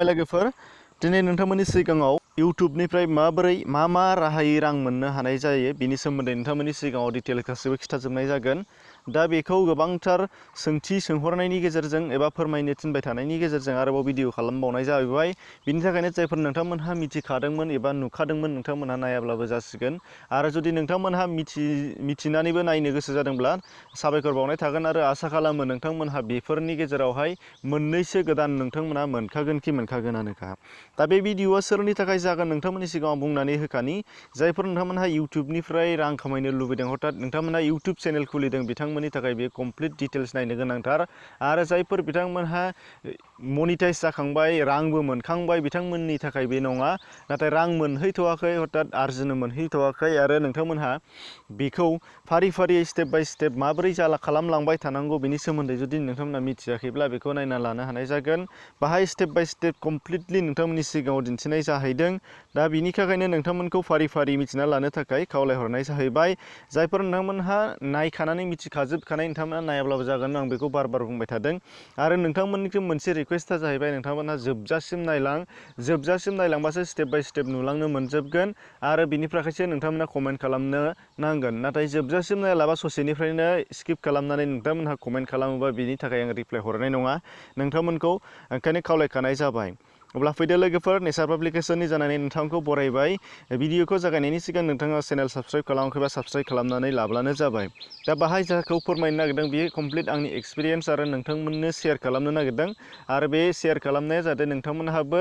लोगोफोर दिनै नोंथांमोननि सिगाङाव इउट्युबनिफ्राय माबोरै मा राहायै रां मोननो हानाय जायो बिनि सोमोन्दै नोंथांमोननि सिगाङाव डिटेल गासैबो खिथाजोबनाय जागोन। दा बेखौ गोबांथार सोंथि सोंहरनायनि गेजेरजों एबा फोरमायनो थिनबाय थानायनि गेजेरजों आरोबाव भिडिअ खालामबावनाय जाबाय। बिनि थाखायनो जायफोर नोंथांमोनहा मिथिखादोंमोन एबा नुखादोंमोन नोंथांमोनहा नायाब्लाबो जासिगोन। आरो जुदि नोंथांमोनहा मिथिनानैबो नायनो गोसो जादोंब्ला साबायखर बावनाय थागोन आरो आसा खालामो नोंथांमोनहा बेफोरनि गेजेरावहाय मोननैसो गोदान नोंथांमोनहा मोनखागोनखा। दा बे भिडिअआ सोरनि थाखाय जागोन नोंथांमोननि सिगाङाव बुंनानै होखानि। जायफोर नोंथांमोनहा इउट्युबनिफ्राय रां खामायनो लुबैदों हथात नोंथांमोनहा इउट्युब चेनेल खुलिदों बिथांमोननि थाखाय बे कमप्लिट डिटेल्स नायनो गोनांथार। आरो जायफोर बिथांमोनहा मनिटाइज जाखांबाय रांबो मोनखांबाय बिथांमोननि थाखाय बे नङा। नाथाय रां मोनहैथ'वाखै हथात आरजिनो मोनहैथ'वाखै आरो नोंथांमोनहा बेखौ फारि फारि स्टेप बाय स्टेप माबोरै खालामलांबाय थानांगौ बेनि सोमोन्दै जुदि नोंथांमोनहा मिथियाखैब्ला बेखौ नायना लानो हानाय जागोन। बाहाय स्टेप बाय स्टेप कमप्लिटलि नोंथांमोननि सिगाङाव दिन्थिनाय जाहैदों। दा बिनि थाखायनो नोंथांमोनखौ फारि फारि मिथिना लानो थाखाय खावलायहरनाय जाहैबाय। जायफोर नोंथांमोनहा नायखानानै मिथिखाजोबखानाय नोंथांमोनहा नायाब्लाबो जागोन आं बेखौ बार बार बुंबाय थादों। आरो नोंथांमोननिखौ मोनसे रिक्वेस्टआ जाहैबाय नोंथांमोनहा जोबजासिम नायलांबासो स्टेप बाय स्टेप नुलांनो मोनजोबगोन। आरो बिनिफ्रायसो नोंथांमोनहा कमेन्ट खालामनो नांगोन। नाथाय जोबजासिम नायालाबा ससेनिफ्रायनो स्किप खालामनानै नोंथांमोनहा कमेन्ट खालामोबा बिनि थाखाय आं रिप्लाय हरनाय नङा। नोंथांमोनखौ ओंखायनो खावलायखानाय जाबाय। अब्ला फैदो लोगोफोर नेचार पाब्लिकेसननि जानानै नोंथांखौ बरायबाय। भिडिअखौ जागायनायनि सिगां नोंथाङा चेनेल साबस्क्राइब खालामाखैबा साबस्क्राइब खालामनानै लाब्लानो जाबाय। दा बाहाय जाखौ फोरमायनो नागिरदों बेयो कमप्लिट आंनि एक्सपिरियेन्स आरो नोंथांमोननो शेयार खालामनो नागिरदों। आरो बे शेयार खालामनाया जाहाथे नोंथांमोनहाबो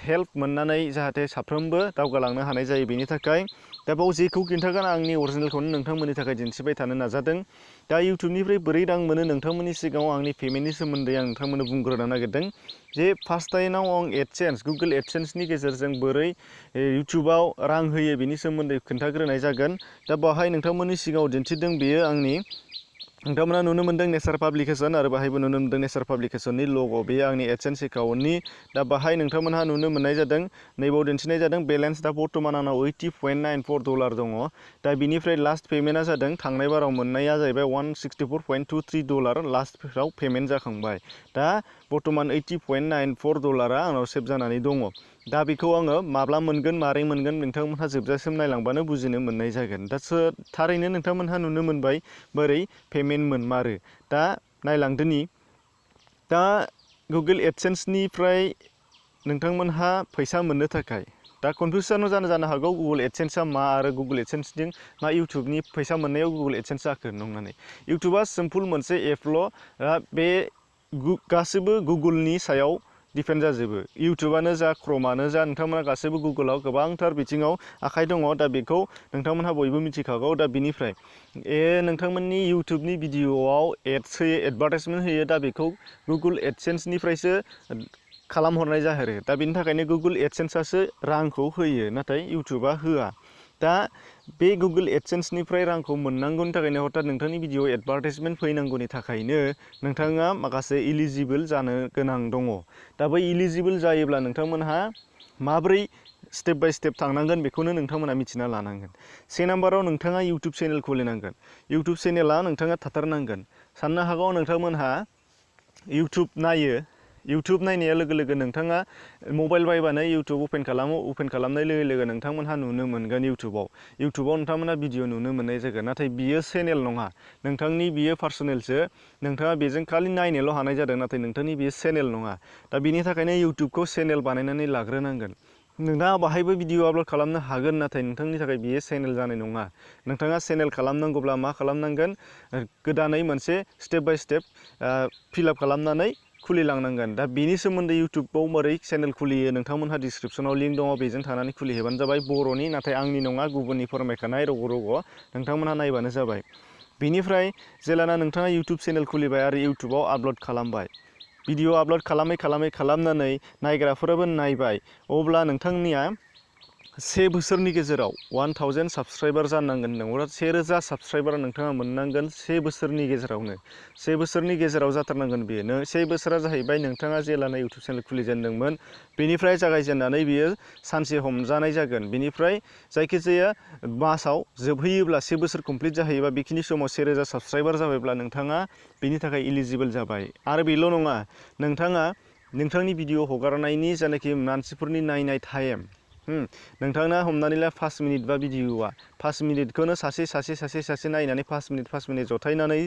हेल्प मोननानै जाहाथे साफ्रोमबो दावगालांनो हानाय जायो बेनि थाखाय। दा बाव जेखौ खिन्थागोन आंनि अरिजिनेलखौनो नोंथांमोननि थाखाय दिन्थिबाय थानो नाजादों। दा इउट्युबनिफ्राय बोरै रां मोनो नोंथांमोननि सिगाङाव आंनि पेमेन्टनि सोमोन्दै आं नोंथांमोननो बुंग्रोनो नागिरदों। जे फार्स्ट टाइमाव आं एडसेन्स गुगोल एडसेन्सनि गेजेरजों बोरै इउट्युबाव रां होयो बेनि सोमोन्दै खोन्थाग्रोनाय जागोन। दा बावहाय नोंथांमोननि सिगाङाव दिन्थिदों बेयो आंनि नोंथांमोना नुनो मोनदों नेचार पाब्लिकेसन आरो बाहायबो नुनो मोनदों नेचार पाब्लिकेसननि लग' बेयो आंनि एडसेन्स एकाउन्टनि। दा बाहाय नोंथांमोनहा नुनो मोननाय जादों नैबाव दिन्थिनाय जादों बेलेन्स दा बर्थमान आंनाव $80.94 दङ। दा बिनिफ्राय लास्ट पेमेन्टआ जादों थांनाय बाराव मोननाया जाहैबाय $164.23 लास्टआव पेमेन्ट जाखांबाय। दा बर्थमान $80.94 आंनाव सेभ जानानै दङ। दा बेखौ आङो माब्ला मोनगोन मारै मोनगोन नोंथांमोनहा जोबजासिम नायलांबानो बुजिनो मोननाय जागोन। दा थारैनो नोंथांमोनहा नुनो मोनबाय बोरै पेमेन्ट मोनमारो। दा नायलांदोनि दा गुगोल एडसेन्सनिफ्राय नोंथांमोनहा फैसा मोननो थाखाय दा कनफिउसन जानो हागौ गुगोल एडसेन्सआ मा आरो गुगोल एडसेन्सजों मा इउट्युबनि फैसा मोननायाव गुगोल एडसेन्स जाखो नंनानै। इउट्युबआ सिम्पल मोनसे एपल'। बे गासैबो गुगोलनि सायाव दिपेन्ड जाजोबो। इउट्युबानो जा क्रमानो जा नोंथांमोना गासैबो गुगोलाव गोबांथार बिथिङाव आखाइ दङ। दा बेखौ नोंथांमोनहा बयबो मिथिखागौ। दा बिनिफ्राय नोंथांमोननि इउट्युबनि भिडिअआव एड्स होयो एडभार्टाइजमेन्ट होयो। दा बेखौ गुगोल एडसेन्सनिफ्रायसो खालामहरनाय जाहैयो। दा बेनि थाखायनो गुगोल एडसेन्सआसो रांखौ होयो नाथाय इउट्युबा होआ। दा बे गुगोल एडसेन्सनिफ्राय रांखौ मोननांगौनि थाखायनो हथात नोंथांनि भिडिअ एडभार्टाइजमेन्ट फैनांगौनि थाखायनो नोंथाङा माखासे इलिजिबोल जानो गोनां दङ। दा बै इलिजिबोल जायोब्ला नोंथांमोनहा माब्रै स्टेप बाय स्टेप थांनांगोन बेखौनो नोंथांमोना मिथिना लानांगोन। से नाम्बाराव नोंथाङा इउट्युब चेनेल खुलिनांगोन। इउट्युब चेनेला नोंथाङा थाथारनांगोन। साननो हागौ नोंथांमोनहा इउट्युब नायो। इउट्युब नायनाया लोगो लोगो नोंथाङा मबाइल बायबानो इउट्युब अपेन खालामो। अपेन खालामनाय लोगो लोगो नोंथांमोनहा नुनो मोनगोन इउट्युबाव नोंथांमोनहा भिडिअ नुनो मोननाय जागोन। नाथाय बियो चेनेल नङा। नोंथांनि बियो पार्सनेलसो। नोंथाङा बेजों खालि नायनोल' हानाय जादों नाथाय नोंथांनि बियो चेनेल नङा। दा बिनि थाखायनो इउट्युबखौ चेनेल बानायनानै लाग्रोनांगोन। नोंथाङा बाहायबो भिडिअ आपल'ड खालामनो हागोन नाथाय नोंथांनि थाखाय बियो चेनेल जानाय नङा। नोंथाङा चेनेल खालामनांगौब्ला मा खालामनांगोन गोदानै मोनसे स्टेप बाय स्टेप फिलआप खालामनानै खुलिलांनांगोन। दा बेनि सोमोन्दै इउट्युबाव बोरै चेनेल खुलियो नोंथांमोनहा डिसक्रिपसनाव लिंक दङ बेजों थानानै खुलिहैबानो जाबाय। बर'नि नाथाय आंनि नङा गुबुननि फोरमायखानाय रग' नोंथांमोनहा नायबानो जाबाय। बेनिफ्राय जेलाना नोंथाङा इउट्युब चेनेल खुलिबाय आरो इउट्युबाव आपल'ड खालामबाय भिडिअ आपल'ड खालामनानै नायग्राफोराबो नायबाय अब्ला नोंथांनिया 1 बोसोरनि गेजेराव 1000 साबस्क्राइबार जानांगोन। नोंथाङा 1000 साबस्क्राइबार नोंथाङा मोननांगोन 1 बोसोरनि गेजेरावनो। 1 बोसोरनि गेजेराव जाथारनांगोन बेयो। 1 बोसोरा जाहैबाय नोंथाङा जेलानो इउट्युब चेनेल खुलिजेनदोंमोन बेनिफ्राय जागायजेननानै बियो सानसे हमजानाय जागोन। बेनिफ्राय जायखिजाया मासाव जोबहैयोब्ला 1 बोसोर कमप्लिट जाहैयोबा बेखिनि समाव 1000 साबस्क्राइबार जाबायब्ला नोंथाङा बेनि थाखाय इलिजिबोल जाबाय। आरो बेल' नङा नोंथाङा नोंथांनि भिडिअ हगारनायनि जानाखि मानसिफोरनि नायनाय टाइम नोंथांना हमनानै ला 5 मिनिट बा भिडिअआ 5 मिनिटखौनो सासे नायनानै 5 मिनिट जथायनानै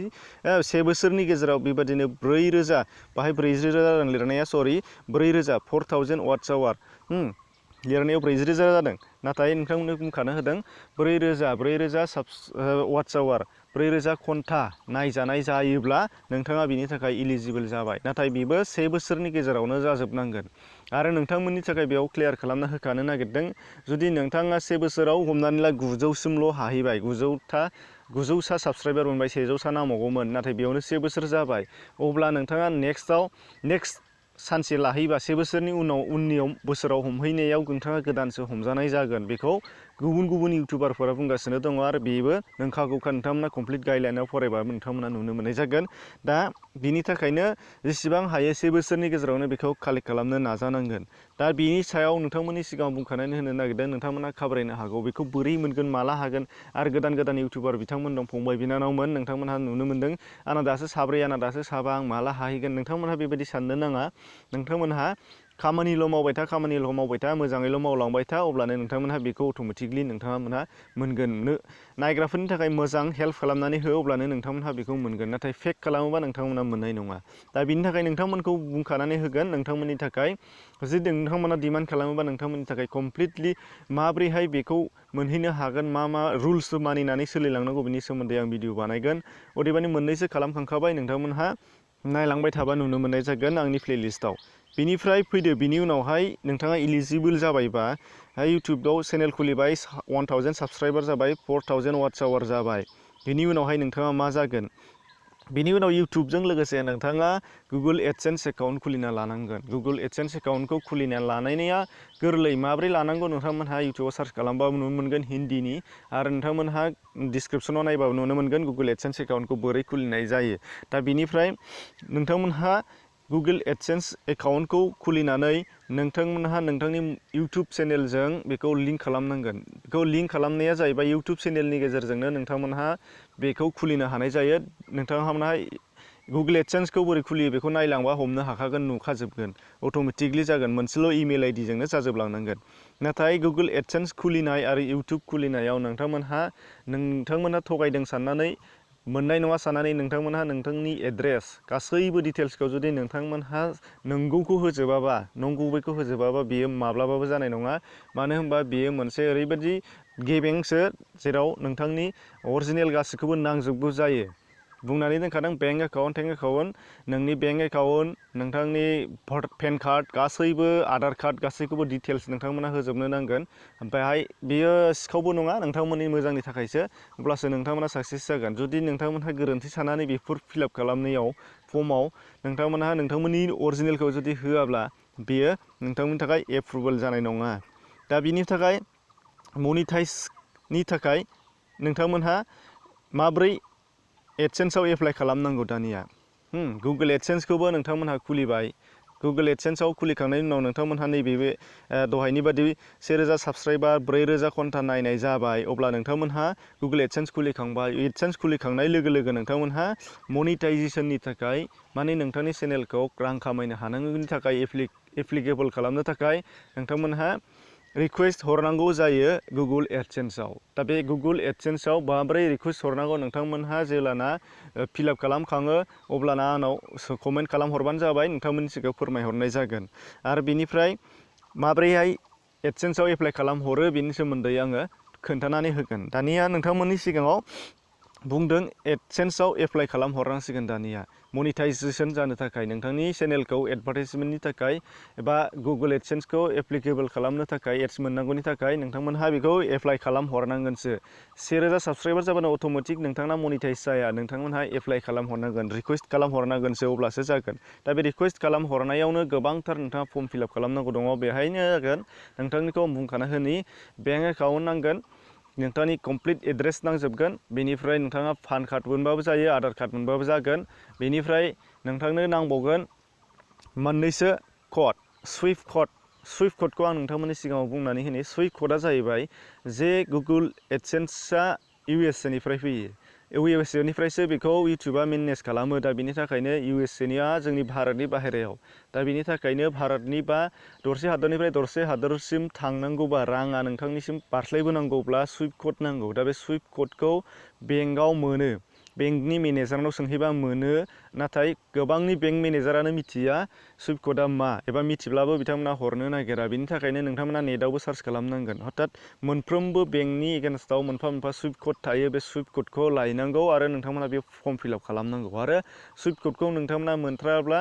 1 बोसोरनि गेजेराव बेबादिनो 4,000 बाहाय 4,000 जादों लिरनाया सरि 4,000 4,000 वाट्स आवार लिरनायाव 4,000 जादों नाथाय नोंथांमोननो बुंखानो होदों 4,000 वाट्स आवार 4,000 घन्टा नायजानाय जायोब्ला नोंथाङा बिनि थाखाय इलिजिबोल जाबाय नाथाय बेबो 1 बोसोरनि गेजेरावनो जाजोबनांगोन आरो नोंथांमोननि थाखाय बेयाव क्लियार खालामना होखानो नागिरदों जुदि नोंथाङा 1 बोसोराव हमनानै ला 900सिमल' हाहैबाय 900सा साबस्क्राइबार मोनबाय 100सा नांबावगौमोन नाथाय बेयावनो 1 बोसोर जाबाय अब्ला नोंथाङा नेक्स्ट सानसे लाहैबा 1 बोसोरनि उननि बोसोराव हमहैनायाव नोंथाङा गोदानसो हमजानाय जागोन बेखौ गुबुन इउटिउबारफोरा बुंगासिनो दङ आरो बेबो नोंखागौखा नोंथांमोना कमप्लिट गाइडलाइनाव फरायबा नोंथांमोना नुनो मोननाय जागोन दा बिनि थाखायनो जेसेबां हायो 1 बोसोरनि गेजेरावनो बेखौ कालेक्ट खालामनो नाजानांगोन दा बिनि सायाव नोंथांमोननि सिगाङाव बुंखानानै होनो नागिरदों नोंथांमोना खाब्रायनो हागौ बेखौ बोरै मोनगोन माला हागोन आरो गोदान इउटिउबार बिथांमोन दं फंबाय बिनानावमोन नोंथांमोनहा नुनो मोनदों आंना दासो 3 आंना दासो 7 आं माला हाहैगोन नोंथांमोनहा बेबायदि साननो नाङा नोंथांमोनहा खामानिल' मावबाय था मोजाङैल' मावलांबाय था अब्लानो नोंथांमोनहा बेखौ अट'मेटिकलि नोंथांमोनहा मोनगोन नायग्राफोरनि थाखाय मोजां हेल्प खालामनानै हो अब्लानो नोंथांमोनहा बेखौ मोनगोन नाथाय फेक खालामोबा नोंथांमोनहा मोननाय नङा दा बिनि थाखाय नोंथांमोनखौ बुंखानानै होगोन नोंथांमोननि थाखाय जुदि नोंथांमोना डिमान्ड खालामोबा नोंथांमोननि थाखाय कमप्लिटलि माब्रैहाय बेखौ मोनहैनो हागोन मा रुल्स मानिनानै सोलिलांनांगौ बिनि सोमोन्दै आं भिडिअ बानायगोन अदेबानि मोननैसो खालामखांखाबाय नोंथांमोनहा नायलांबाय थाबा नुनो मोननाय जागोन आंनि प्लेलिस्टआव बिनिफ्राय फैदो बिनि उनावहाय नोंथाङा इलिजिबोल जाबायबा इउटिउबाव चेनेल खुलिबाय 1000 साबस्क्राइबार जाबाय 4000 वाट्स आवार जाबाय बिनि उनावहाय नोंथाङा मा जागोन बिनि उनाव इउटिउबजों लोगोसे नोंथाङा गुगोल एडसेन्स एकाउन्ट खुलिना लानांगोन गुगोल एडसेन्स एकाउन्टखौ खुलिना लानाया गोरलै माब्रै लानांगौ नोंथांमोनहा इउटिउबाव सार्च खालामबाबो नुनो मोनगोन हिन्दीनि आरो नोंथांमोनहा डिसक्रिपसनाव नायबाबो नुनो मोनगोन गुगोल एडसेन्स एकाउन्टखौ बोरै खुलिनाय जायो दा बिनिफ्राय नोंथांमोनहा गुगोल एडसेन्स एकाउन्टखौ खुलिनानै नोंथांमोनहा नोंथांनि इउटिउब चेनेलजों बेखौ लिंक खालामनांगोन बेखौ लिंक खालामनाया जाहैबाय इउटिउब चेनेलनि गेजेरजोंनो नोंथांमोनहा बेखौ खुलिनो हानाय जायो नोंथांमोनहा गुगोल एडसेन्सखौ बोरै खुलियो बेखौ नायलांबा हमनो हाखागोन नुखाजोबगोन अट'मेटिकलि जागोन मोनसेल' इमेल आइडिजोंनो जाजोबलांनांगोन नाथाय गुगोल एडसेन्स खुलिनाय आरो इउटिउब खुलिनायाव नोंथांमोनहा थगायदों साननानै मोननाय नङा साननानै नोंथांमोनहा नोंथांनि एड्रेस गासैबो डिटेल्सखौ जुदि नोंथांमोनहा नंगौखौ होजोबाबा बेयो माब्लाबाबो जानाय नङा मानो होनबा बेयो मोनसे ओरैबायदि गेबेंसो जेराव नोंथांनि अरिजिनेल गासैखौबो नांजोबगौ जायो बुंनानै दोनखादों बेंक एकाउन्ट नोंनि बेंक एकाउन्ट नोंथांनि पेन कार्ड गासैबो आधार कार्ड गासैखौबो डिटेल्स नोंथांमोना होजोबनो नांगोन ओमफ्राय बेयो सिखावबो नङा नोंथांमोननि मोजांनि थाखायसो अब्लासो नोंथांमोना साक्सेस जागोन जुदि नोंथांमोनहा गोरोन्थि साननानै बेफोर फिलआप खालामनायाव फर्माव नोंथांमोनहा नोंथांमोननि अरिजिनेलखौ जुदि होआब्ला बेयो नोंथांमोननि थाखाय एप्रुभेल जानाय नङा दा बिनि थाखाय मनिटाइजनि थाखाय नोंथांमोनहा माब्रै एडसेन्सआव एप्लाइ खालामनांगौ दानिया गुगोल एडसेन्सखौबो नोंथांमोनहा खुलिबाय गुगोल एडसेन्सआव खुलिखांनायनि उनाव नोंथांमोनहा नैबे दहायनि बादि 1000 साबस्क्राइबार 4000 घन्टा नायनाय जाबाय अब्ला नोंथांमोनहा गुगोल एडसेन्स खुलिखांबाय एडसेन्स खुलिखांनाय लोगो लोगो नोंथांमोनहा मनिटाइजेसननि थाखाय माने नोंथांनि चेनेलखौ रां खामायनो हानांगौनि थाखाय एप्लिकेबल खालामनो थाखाय नोंथांमोनहा रिकुवेस्ट हरनांगौ जायो गुगोल एडसेन्सआव दा बे गुगोल एडसेन्सआव माब्रै रिकुवेस्ट हरनांगौ नोंथांमोनहा जेब्लाना फिलआप खालामखाङो अब्लाना आंनाव कमेन्ट खालामहरबानो जाबाय नोंथांमोननि सिगाङाव फोरमायहरनाय जागोन आरो बिनिफ्राय माब्रैहाय एडसेन्सआव एप्लाइ खालामहरो बेनि सोमोन्दै आङो खोन्थानानै होगोन दानिया नोंथांमोननि सिगाङाव बुंदों एडसेन्सआव एप्लाइ खालामहरनांसिगोन दानिया मनिटाइजेसन जानो थाखाय नोंथांनि चेनेलखौ एडभार्टाइजमेन्टनि थाखाय एबा गुगोल एडसेन्सखौ एप्लिकेबल खालामनो थाखाय एड्स मोननांगौनि थाखाय नोंथांमोनहा बेखौ एप्लाइ खालामहरनांगोनसो 1000 साबस्क्राइबार जाबानो अट'मेटिक नोंथांना मनिटाइज जाया नोंथांमोनहा एप्लाइ खालामहरनांगोन रिकुवेस्ट खालामहरनांगोनसो अब्लासो जागोन दा बे रिकुवेस्ट खालामहरनायावनो गोबांथार नोंथाङा फर्म फिलआप खालामनांगौ दङ बेहायनो जागोन नोंथांनिखौ बुंखाना होनि बेंक एकाउन्ट नांगोन नोंथांनि कमप्लिट एड्रेस नांजोबगोन बेनिफ्राय नोंथाङा पान कार्ड मोनबाबो जायो आधार कार्ड मोनबाबो जागोन बेनिफ्राय नोंथांनो नांबावगोन मोननैसो कड सुइफ्ट क'डखौ आं नोंथांमोननि सिगाङाव बुंनानै होनि सुइफ्ट क'डआ जाहैबाय जे गुगोल एडसेन्सआ USA निफ्राय फैयो USA निफ्रायसो बेखौ इउटुबा मेनेज खालामो। दा बिनि थाखायनो USAनिया जोंनि भारतनि बाहेरायाव। दा बिनि थाखायनो भारतनि बा दरसे हादरनिफ्राय दरसे हादरसिम थांनांगौबा राङा नोंथांनिसिम बारस्लायबोनांगौब्ला सुइफ्ट कड नांगौ। दा बे सुइफ्ट कडखौ बेंकआव मोनो, बेंकनि मेनेजारनाव सोंहैबा मोनो, नाथाय गोबांनि बेंक मेनेजारानो मिथिया सुइफ्ट कडआ मा, एबा मिथिब्लाबो बिथांमोना हरनो नागिरा। बिनि थाखायनो नोंथांमोना नेटआवबो सार्च खालामनांगोन। हथात मोनफ्रोमबो बेंकनि एगेन्स्टआव मोनफा मोनफा सुइफ्ट कड थायो। बे सुइफ्ट कडखौ लायनांगौ आरो नोंथांमोना बे फर्म फिलआप खालामनांगौ। आरो सुइफ्ट कडखौ नोंथांमोना मोनथाराब्ला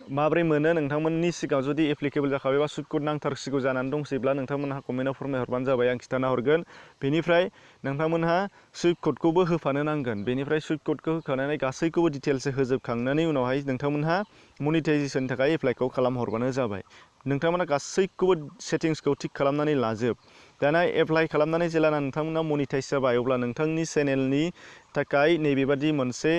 माब्रै मोनो, नोंथांमोननि सिगाङाव जुदि एप्लिकेबल जाखाबायबा सुइफ्ट कड नांथारसिगौ जानानै दंसैब्ला नोंथांमोनहा कमेन्टआव फोरमायहरबानो जाबाय, आं खिन्थाना हरगोन। बेनिफ्राय नोंथांमोनहा सुइफ्ट कडखौबो होफानो नांगोन। बेनिफ्राय सुइफ्ट कडखौ होखानानै गासैखौबो डिटेल्स होजोबखांनायनि उनावहाय नोंथांमोनहा मनिटाइजेसननि थाखाय एप्लाइखौ खालामहरबानो जाबाय। नोंथांमोना गासैखौबो सेटिंसखौ थिक खालामनानै लाजोब। दाना एप्लाइ खालामनानै जेला नोंथांमोना मनिटाइज जाबाय, अब्ला नोंथांनि चेनेलनि थाखाय नैबेबादि मोनसे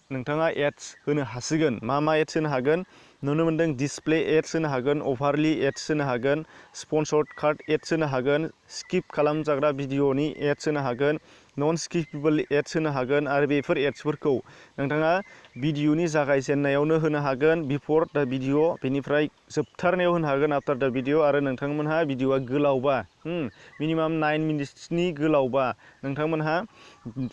नोंथाङा एड्स होनो हासिगोन। मा एड्स होनो हागोन नुनो मोन्दों, डिसप्ले एड्स होनो हागोन, अभारलि एड्स होनो हागोन, स्पन्सर्ड कार्ड एड्स होनो हागोन, स्किप खालामजाग्रा भिडिअनि एड्स होनो हागोन, नन स्किपेबल एड्स होनो हागोन। आरो बेफोर एड्सफोरखौ नोंथाङा भिडिअनि जागायजेननायावनो होनो हागोन, बिफर दा भिडिअ, बेनिफ्राय जोबथारनायाव होनो हागोन आफ्टार दा भिडिअ। आरो नोंथांमोनहा भिडिअआ गोलावबा, मिनिमाम 9 मिनिट्सनि गोलावबा, नोंथांमोनहा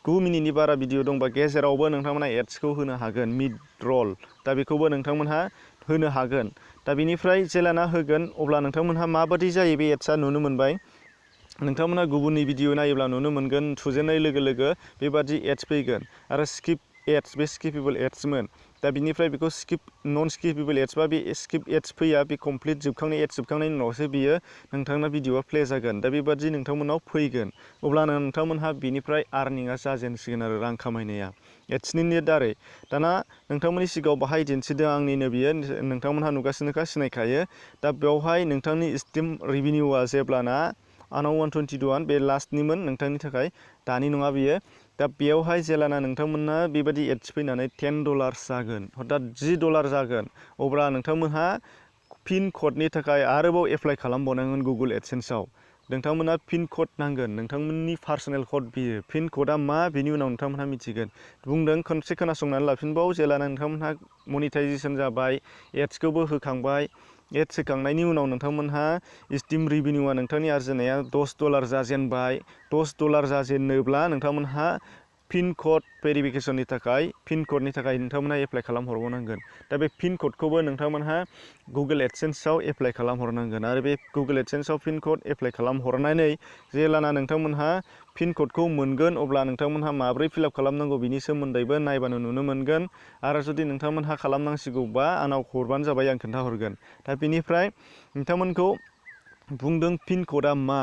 9 मिनिटनि बारा भिडिअ दंबा गेजेरावबो नोंथांमोनहा एड्सखौ होनो हागोन, मिड रल। दा बेखौबो नोंथांमोनहा होनो हागोन। दा बेनिफ्राय जेलाना होगोन अब्ला नोंथांमोनहा माबादि जायो बे एड्सआ नुनो मोनबाय। नोंथांमोना गुबुननि भिडिअ नायोब्ला नुनो मोनगोन थुजेननाय लोगो लोगो बेबादि एड्स फैगोन। आरो स्किप एड्स, बे स्किपेबल एड्समोन। दा बिनिफ्राय बेखौ नन स्किपेबल एड्स बा बे स्किप एड्स फैया, बे कमप्लिट जोबखांनाय एड्स जोबखांनायनि उनावसो बियो नोंथांना भिडिअआ प्ले जागोन। दा बेबादि नोंथांमोनाव फैगोन। अब्लानो नोंथांमोनहा बिनिफ्राय आर्निंआ जाजेनसिगोन आरो रां खामायनाया एड्सनि दारै। दाना नोंथांमोननि सिगाङाव बाहाय दिन्थिदों आंनिनो बियो, नोंथांमोनहा नुगासिनोखा, सिनायखायो। दा बेवहाय नोंथांनि स्टिम रेभिनिउआ जेब्लाना आनाव 121 बे लास्टनिमोन नोंथांनि थाखाय, दानि नङा बियो। दा बेयावहाय जेलाना नोंथांमोनहा बेबायदि एड्स फैनानै $10 जागोन, हथात $10 जागोन, अब्ला नोंथांमोनहा पिन क'डनि थाखाय आरोबाव एप्लाइ खालामबावनांगोन गुगोल एडसेन्सआव। नोंथांमोनहा पिन क'ड नांगोन, नोंथांमोननि पार्सनेल क'ड बियो। पिन क'डआ मा बिनि उनाव नोंथांमोनहा मिथिगोन। बुंदों खनसे खोनासंनानै लाफिनबाव, जेलाना नोंथांमोनहा मनिटाइजेसन जाबाय, एड्सखौबो होखांबाय, एड्स होखांनायनि उनाव नोंथांमोनहा स्टिम रेभिनिउआ नोंथांनि आरजिनाया $10 जाजेनबाय। $10 जाजेनोब्ला नोंथांमोनहा पिन क'ड भेरिफिकेसननि थाखाय, पिन क'डनि थाखाय नोंथांमोनहा एप्लाइ खालामहरबावनांगोन। दा बे पिन क'डखौबो नोंथांमोनहा गुगोल एडसेन्सआव एप्लाइ खालामहरनांगोन। आरो बे गुगोल एडसेन्सआव पिन क'ड एप्लाइ खालामहरनानै जेलाना नोंथांमोनहा पिन क'डखौ मोनगोन, अब्ला नोंथांमोनहा माब्रै फिलआप खालामनांगौ बिनि सोमोन्दैबो नायबानो नुनो मोनगोन। आरो जुदि नोंथांमोनहा खालामनांसिगौबा आंनाव हरबानो जाबाय, आं खोन्थाहरगोन। दा बेनिफ्राय नोंथांमोनखौ बुंदों पिन क'डआ मा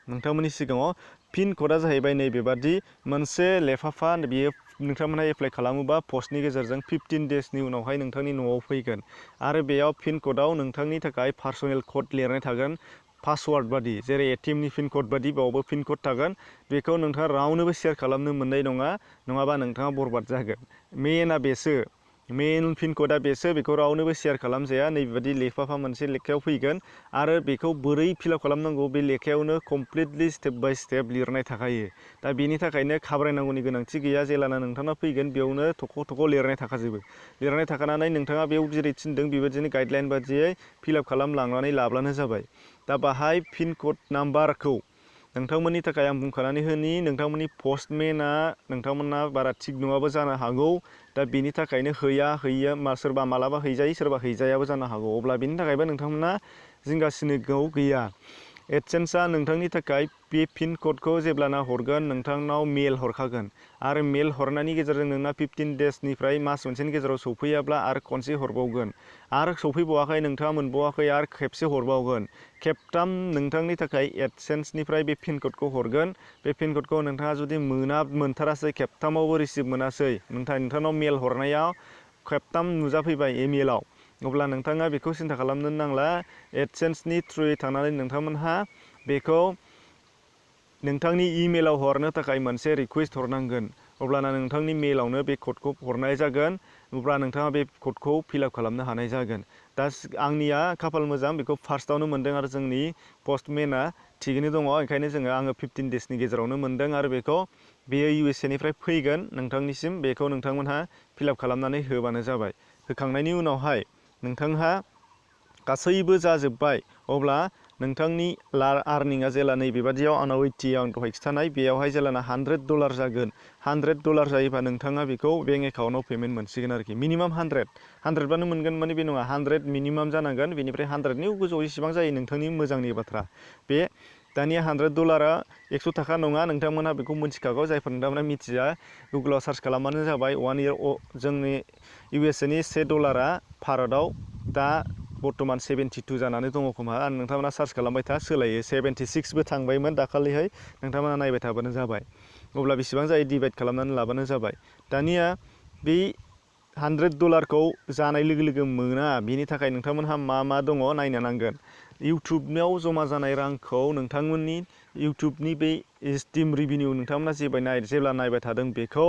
नोंथांमोननि सिगाङाव। पिन क'डआ जाहैबाय नैबेबादि मोनसे लेफाफा, बियो नोंथांमोनहा एप्लाइ खालामोबा पस्टनि गेजेरजों 15 डेजनि उनावहाय नोंथांनि न'आव फैगोन। आरो बेयाव पिन क'डआव नोंथांनि थाखाय पार्सनेल क'ड लिरनाय थागोन, पासवार्ड बादि, जेरै एटिएमनि पिन क'ड बादि बेयावबो पिन क'ड थागोन। बेखौ नोंथाङा रावनोबो शेयार खालामनो मोननाय नङा, नङाबा नोंथाङा बरबाद जागोन। मेनआ बेसो, मेन पिन क'डआ बेसो, बेखौ रावनोबो शेयार खालामजाया। नैबेबादि लेफाफा मोनसे लेखायाव फैगोन। आरो बेखौ बोरै फिलआप खालामनांगौ बे लेखायावनो कमप्लिटलि स्टेप बाय स्टेप लिरनाय थाखायो। दा बेनि थाखायनो घाबरायनांगौनि गोनांथि गैया। जेलाना नोंथांनाव फैगोन बेयावनो थख' थख' लिरनाय थाखाजोबो। लिरनाय थाखानानै नोंथाङा बेयाव जेरै थिनदों बेबायदिनो गाइडलाइन बादियै फिलआप खालामलांनानै लाब्लानो जाबाय। दा बाहाय पिन क'ड नाम्बारखौ नोंथांमोननि थाखाय आं बुंखानानै होनि, नोंथांमोननि पस्टमेना नोंथांमोना बारा थिग नङाबो जानो हागौ। दा बेनि थाखायनो हैयो, सोरबा मालाबा हैजायो, सोरबा हैजायाबो जानो हागौ। अब्ला बेनि थाखायबो नोंथांमोना जिंगासिनो गैया। एडसेन्सआ नोंथांनि थाखाय बे पिन क'डखौ जेब्लाना हरगोन, नोंथांनाव मेल हरखागोन। आरो मेल हरनायनि गेजेरजों नोंना 15 डेजनिफ्राय मास मोनसेनि गेजेराव सौफैयाब्ला आरो खनसे हरबावगोन। आरो सौफैबावाखै, नोंथाङा मोनबावाखै, आरो खेबसे हरबावगोन। खेबथाम नोंथांनि थाखाय एडसेन्सनिफ्राय बे पिन क'डखौ हरगोन। बे पिन क'डखौ नोंथाङा जुदि मोनथारासै, खेबथामावबो रिसिभ मोनासै, नोंथांनाव मेल हरनायाव खेबथाम नुजाफैबाय इमेलाव, अब्ला नोंथाङा बेखौ सिन्था खालामनो नांला। एडसेन्सनि थ्रुयै थांनानै नोंथांमोनहा बेखौ नोंथांनि इमेलाव हरनो थाखाय मोनसे रिकुवेस्ट हरनांगोन। अब्लाना नोंथांनि मेलावनो बे क'डखौ हरनाय जागोन अब्ला नोंथाङा बे क'डखौ फिलआप खालामनो हानाय जागोन। दा आंनिया खाफाल मोजां बेखौ फार्स्टआवनो मोन्दों आरो जोंनि पस्टमेना थिगैनो दङ ओंखायनो आङो 15 डेसनि गेजेरावनो मोन्दों आरो बेखौ बेयो USA निफ्राय फैगोन नोंथांनिसिम बेखौ नोंथांमोनहा फिलआप खालामनानै होबानो जाबाय। होखांनायनि उनावहाय नोंथांहा गासैबो जाजोब्बाय अब्ला नोंथांनि आर्निंआ जेला नैबेबादियाव आंनाव 80 आं दहाय खिथानाय बेयावहाय जेलाना $100 जागोन $100 जायोबा नोंथाङा बेखौ बेंक एकाउन्टआव पेमेन्ट मोनसिगोन आरोखि मिनिमाम 100 बानो मोनगोन माने बे नङा 100 मिनिमाम जानांगोन बेनिफ्राय 100नि गोजौआव जेसेबां जायो नोंथांनि मोजांनि बाथ्रा। बे दानिया $100 100 थाखा नङा नोंथांमोनहा बेखौ मिथिखागौ जायफोर नोंथांमोनहा मिथिया गुगोलाव सार्च खालामबानो जाबाय 1 इयार जोंनि USA नि $1 भारतआव दा बर्थमान 72 जानानै दङ खोमा आरो नोंथांमोना सार्च खालामबाय था सोलायो 76बो थांबायमोन दाखालिहाय नोंथांमोना नायबाय थाबानो जाबाय अब्ला बेसेबां जायो डिभाइड खालामनानै लाबानो जाबाय। दानिया बे $100 खौ जानाय लोगो लोगो मोना बेनि थाखाय नोंथांमोनहा मा दङ नायनो नांगोन। इउटुबाव जमा जानाय रांखौ नोंथांमोननि इउटुबनि बे स्टिम रिभिनिउ नोंथांमोना जेब्ला नायबाय थादों बेखौ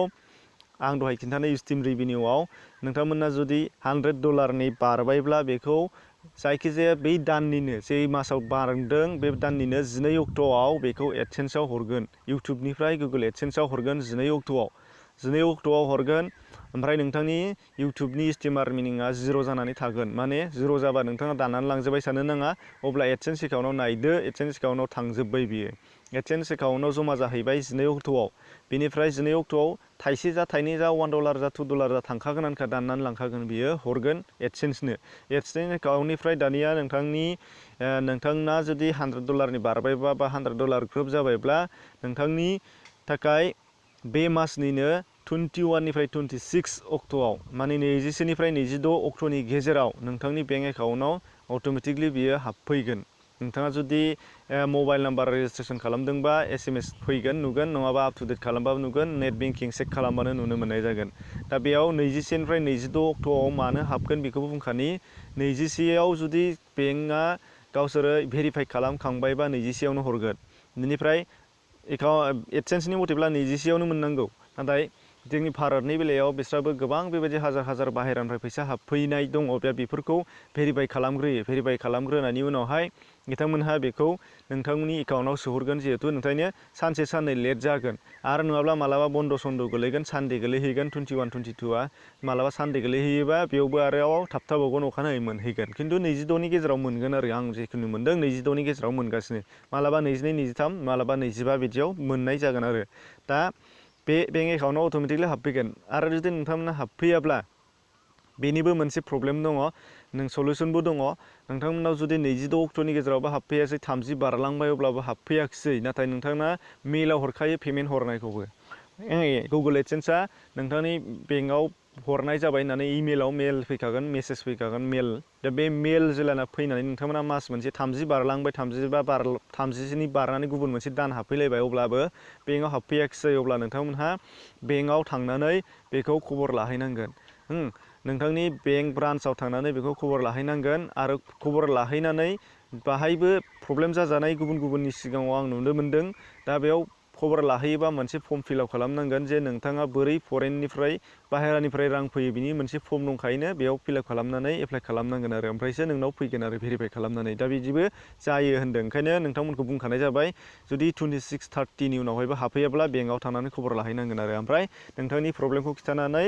आं दहाय खिन्थानाय स्टिम रिभिनिउआव नोंथांमोना जुदि $100 नि बारबायब्ला बेखौ जायखिजाया बै दाननिनो जे मासाव बारदों बे दाननिनो 12 अक्ट'आव बेखौ एडसेन्सआव हरगोन इउटुबनिफ्राय गुगोल एडसेन्सआव हरगोन 12 अक्ट'आव हरगोन ओमफ्राय नोंथांनि इउटुबनि स्टिमार मिनिङा 0 जानानै थागोन माने 0 जाबा नोंथाङा दाननानै लांजोबबाय साननो नाङा अब्ला एडसेन्स एकाउन्टआव नायदो एडसेन्स एकाउन्टआव थांजोब्बाय बियो एडसेन्स एकाउन्टआव जमा जाहैबाय 12 अक्ट'आव बेनिफ्राय 12 अक्ट'आव थाइसे जा थाइनै जा $1 जा $2 जा थांखागोन आनखा दाननानै लांखागोन बियो हरगोन एडसेन्सनो एडसेन्स एकाउन्टनिफ्राय दानिया नोंथांना जुदि $100 नि बारबायबा बा $100 ग्रोब जाबायब्ला नोंथांनि थाखाय बे मासनिनो 21 निफ्राय 26 अक्ट'आव माने 21 निफ्राय 26 अक्ट'नि गेजेराव नोंथांनि बेंक एकाउन्टआव अट'मेटिकलि बियो हाबफैगोन। नोंथाङा जुदि मबाइल नाम्बार रेजिस्ट्रेसन खालामदोंबा SMS फैगोन नुगोन नङाबा आप टु डेट खालामबाबो नुगोन नेट बेंकिं चेक खालामबानो नुनो मोननाय जागोन। दा बेयाव 21 निफ्राय 26 अक्ट'आव मानो हाबगोन बेखौबो बुंखानि 21आव जुदि बेंकआ गावसोरो भेरिफाइ खालामखांबायबा 21आवनो हरगोन बेनिफ्राय एडसेन्सनि मथेब्ला 21आवनो मोननांगौ नाथाय जोंनि भारतनि बेलायाव बिस्राबो गोबां बेबायदि हाजार बाहेरानिफ्राय फैसा हाबफैनाय दङ बेफोरखौ भेरिफाइ खालामग्रोयो भेरिफाइ खालामग्रोनायनि उनावहाय बिथांमोनहा बेखौ नोंथांनि एकाउन्टआव सोहरगोन जिहेथु नोंथांनो सानसे साननै लेट जागोन आरो नङाब्ला मालाबा बन्द' सन्द' गोलैगोन सानडे गोलैहैगोन 21 22आ मालाबा सानडे गोलैहैयोबा बेयावबो आरो थाबथाबावगोन अखानायै मोनहैगोन खिन्थु 22नि गेजेराव मोनगोन आरो आं जिखुनु मोनदों 22नि गेजेराव मोनगासिनो मालाबा 22 23 मालाबा 25 बिदियाव मोननाय जागोन आरो दा बे बेंक एकाउन्टआव अट'मेटिकलि हाबफैगोन आरो जुदि नोंथांमोना हाबफैयाब्ला बेनिबो मोनसे प्रब्लेम दङ सलुसनबो दङ नोंथांमोनाव जुदि 26 अक्ट'नि गेजेरावबो हाबफैयासै 30 बारलांबाय अब्लाबो हाबफैयाखिसै नाथाय नोंथांना मेलाव हरखायो पेमेन्ट हरनायखौबो गुगोल एडसेन्सआ नोंथांनि बेंकआव हरनाय जाबाय होननानै इमेलाव मेल फैखागोन मेसेज फैखागोन मेल दा बे मेल जेलाना फैनानै नोंथांमोना मास मोनसे 30 बारलांबाय 30नि बारनानै गुबुन मोनसे दान हाबफैलायबाय अब्लाबो बेंकआव हाबफैयाखिसै अब्ला नोंथांमोनहा बेंकआव थांनानै बेखौ खबर लाहैनांगोन नोंथांनि बेंक ब्रान्सआव थांनानै बेखौ खबर लाहैनांगोन आरो खबर लाहैनानै बाहायबो प्रब्लेम जाजानाय गुबुननि सिगाङाव आं नुनो मोनदों दा बेयाव खबर लाहैयोबा मोनसे फर्म फिलआप खालामनांगोन जे नोंथाङा बोरै फरेननिफ्राय बाहेरानिफ्राय रां फैयो बिनि मोनसे फर्म दंखायोनो बेयाव फिलआप खालामनानै एप्लाइ खालामनांगोन आरो ओमफ्रायसो नोंनाव फैगोन आरो भेरिफाइ खालामनानै दा बिदिबो जायो होनदों ओंखायनो नोंथांमोनखौ बुंखानाय जाबाय जुदि 26-30नि उनावहायबो हाबफैयाब्ला बेंकआव थांनानै खबर लाहैनांगोन आरो ओमफ्राय नोंथांनि प्रब्लेमखौ खिन्थानानै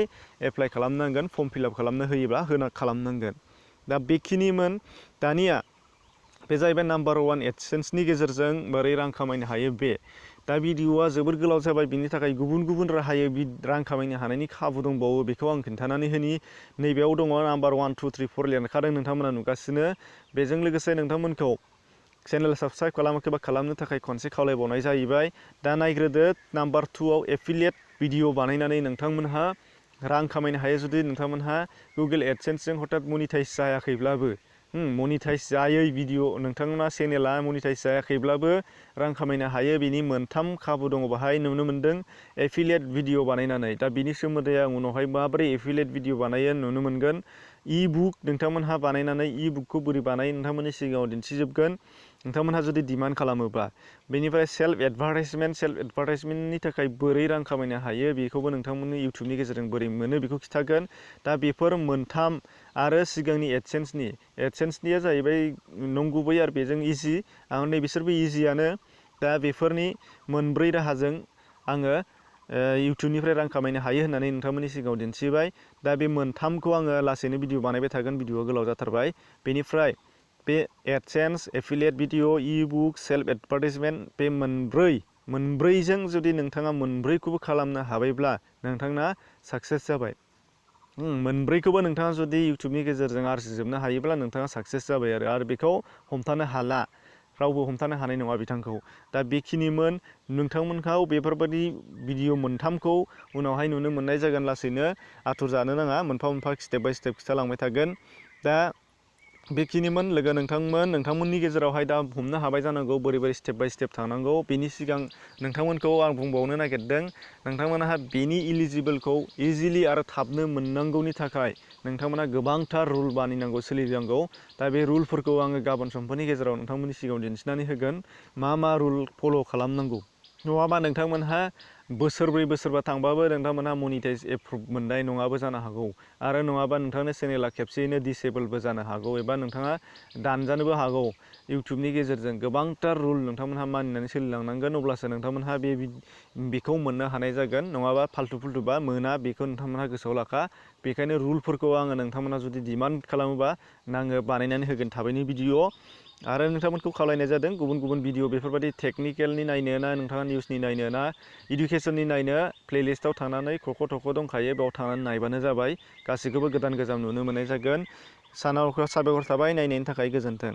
एप्लाइ खालामनांगोन फर्म फिलआप खालामनो होयोब्ला खालामनांगोन दा बेखिनिमोन दानिया बे जाहैबाय नाम्बार 1 एडसेन्सनि गेजेरजों बोरै रां खामायनो हायो बे दा भिडिअआ जोबोर गोलाव जाबाय बिनि थाखाय गुबुन राहायै रां खामायनो हानायनि खाबु दंबावो बेखौ आं खिन्थानानै होनि नैबेयाव दङ नाम्बार 1 2 3 4 लिरखादों नोंथांमोना नुगासिनो बेजों लोगोसे नोंथांमोनखौ चेनेल साबस्क्राइब खालामाखैबा खालामनो थाखाय खनसे खावलायबावनाय जाहैबाय दा नायग्रोदो नाम्बार 2आव एफिलिएट भिडिअ बानायनानै नोंथांमोनहा रां खामायनो हायो जुदि नोंथांमोनहा गुगोल एडसेन्सजों हथात मनिटाइज जायाखैब्लाबो मनिटाइज जायै भिडिअ नोंथांमोना चेनेला मनिटाइज जायाखैब्लाबो रां खामायनो हायो बिनि मोनथाम खाबु दङ बाहाय नुनो मोनदों एफिलिएट भिडिअ बानायनानै दा बिनि सोमोन्दै आं उनावहाय माबोरै एफिलिएट भिडिअ बानायो नुनो मोनगोन इ-बुक नोंथांमोनहा बानायनानै इ-बुकखौ बोरै बानायो नोंथांमोननि सिगाङाव दिन्थिजोबगोन नोंथांमोनहा जुदि डिमान्ड खालामोब्ला। बेनिफ्राय सेल्फ एडभार्टाइजमेन्टनि थाखाय बोरै रां खामायनो हायो बेखौबो नोंथांमोननि इउटुबनि गेजेरजों बोरै मोनो बेखौ खिथागोन। दा बेफोर मोनथाम आरो सिगांनि एडसेन्सनिया जाहैबाय नंगुबै आरो बेजों इजि आं नै बिसोरबो इजियानो। दा बेफोरनि मोनब्रै राहाजों आङो इउटुबनिफ्राय रां खामायनो हायो होननानै नोंथांमोननि सिगाङाव दिन्थिबाय। दा बे मोनथामखौ आङो लासैनो भिडिअ बानायबाय थागोन, भिडिअआ गोलाव जाथारबाय। बेनिफ्राय बे AdSense, affiliate video, e-book, self advertisement बे मोनब्रैजों जुदि नोंथाङा मोनब्रैखौबो खालामनो हाबायब्ला नोंथांना साक्सेस जाबाय। मोनब्रैखौबो नोंथाङा जुदि इउटुबनि गेजेरजों आरजिजोबनो हायोब्ला नोंथाङा साक्सेस जाबाय आरो बेखौ हमथानो हाला, रावबो हमथानो हानाय नङा बिथांखौ। दा बेखिनिमोन, नोंथांमोनखौ बेफोरबायदि भिडिअ मोनथामखौ उनावहाय नुनो मोननाय जागोन। लासैनो आथुर जानो नाङा, मोनफा मोनफा स्टेप बाय स्टेप खिथालांबाय थागोन। दा बेखिनिमोन लोगो नोंथांमोननि गेजेरावहाय दा हमनो हाबाय जानांगौ बोरै बोरै स्टेप बाय स्टेप थांनांगौ। बेनि सिगां नोंथांमोनखौ आं बुंबावनो नागिरदों, नोंथांमोनहा बेनि इलिजिबोलखौ इजिलि आरो थाबनो मोननांगौनि थाखाय नोंथांमोना गोबांथार रुल मानिनांगौ, सोलिनांगौ। दा बे रुलफोरखौ आङो गाबोन समफोरनि गेजेराव नोंथांमोननि सिगाङाव दिन्थिनानै होगोन, मा रुल फल' खालामनांगौ। नङाबा नोंथांमोनहा बोसोरब्रै बोसोरबा थांबाबो नोंथांमोनहा मनिटाइज एप्रुभ मोननाय नङाबो जानो हागौ, आरो नङाबा नोंथांनि चेनेला खेबसेयैनो डिसेबोलबो जानो हागौ, एबा नोंथाङा दानजानोबो हागौ। इउटुबनि गेजेरजों गोबांथार रुल नोंथांमोनहा मानिनानै सोलिलांनांगोन, अब्लासो नोंथांमोनहा बेखौ मोननो हानाय जागोन। नङाबा फाल्थुबा मोना, बेखौ नोंथांमोनहा गोसोआव लाखा। बेखायनो रुलफोरखौ आङो नोंथांमोनहा जुदि डिमान्ड खालामोबा आङो बानायनानै होगोन थाबैनो भिडिअ। आरो नोंथांमोनखौ खावलायनाय जादों गुबुन गुबुन भिडिअ बेफोरबायदि टेकनिकेलनि नायनो ना, नोंथाङा निउसनि नायनो ना, इडुकेसननि नायनो, प्लेलिस्टआव थांनानै थख' दंखायो, बेयाव थांनानै नायबानो जाबाय। गासैखौबो गोदान गोजाम नुनो मोननाय जागोन। साबायखर थाबाय नायनायनि थाखाय, गोजोन्थों।